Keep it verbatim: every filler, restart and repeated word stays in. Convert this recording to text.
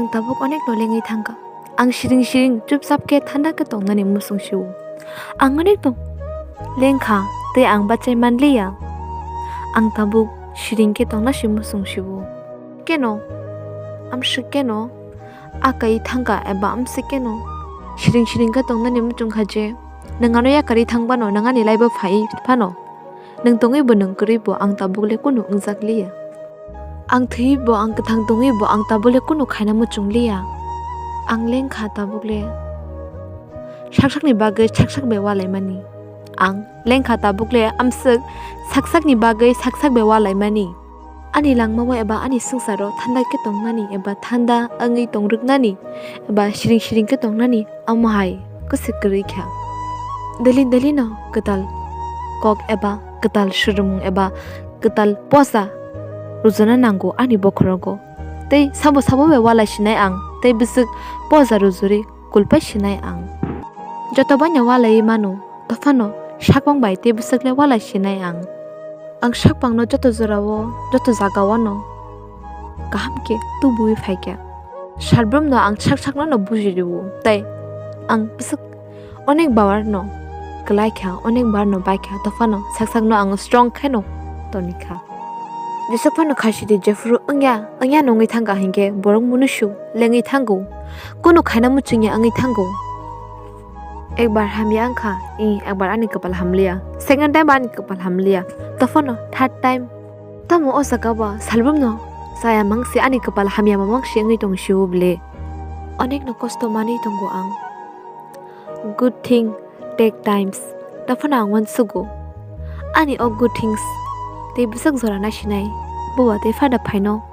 Ang tabuk onekno lengwi thangkha. Ang siring siring chupchap khe thanda khe tongnani muchung sio. Ang onekno lengkha tei ang bachai manliya. Ang tabuk siring khe tongna si muchung sio. Keno? Amswk keno? A kai thangkha eba amswk keno? Siring siring khe tongnani muchung kha je. Nwng ano yakarwi thang phano, nwng ani life-o phai phano. Nwng tongwi bo nwng kwrwi bo ang tabuk le kunu wngjak liya. Ang thwi bo ang kwthang tongwi bo ang tabuk le kunu khaina muchung liya. Ang lengkha tabuk le saksakni bagwi saksak bai walaimani. Ang lengkha tabuk le amswk saksakni bagwi saksak bai walaimani. Ani langmao eba ani swngcharo thanda khe tongnani eba thanda wngwi tongrwknani eba siring siring khe tongnani amo hai kwswk kwrwi kha. Daily daily no kwtal kok eba kwtal swrwngmung eba kwtal posa rwjana nango ani bokhorogo. Tei sabo sabo bai walai sinai ang tei bwswk posa rwjuri kulpai sinai ang. Joto bai no walai mano, tophano sakbang bai tei bwswk le walai sinai ang. Ang sakbang no joto jorao, joto jagao no kaham khe tubuwi phaikha. Salbrum no ang sak sakno no buji rwo, tei ang bwswk onek bar no kwlai kha, onek bar no bai kha, tophano sak sakno ang strong khe no toni kha. Jesuk phano khasi di jephuru wngya, wngya nungwi thangkha hinkhe borok munusu lengwi thango, kunu khaina muchungya wngwi thango. Ekbar hamya wngkha, i, ekbar ani kwpal hamliya. Second time ani kwpal hamliya. Tophano third time. Tamo o jaga ba salbrum no chaya mangsi ani kwpal hamya mamang si wngwi tong sio bwle. Onekno kosto manwi tongo ang. Good thing take times. Tophano ang uansugo. Ani o good things tei bwswk jora naisinai. Buba tei father phaino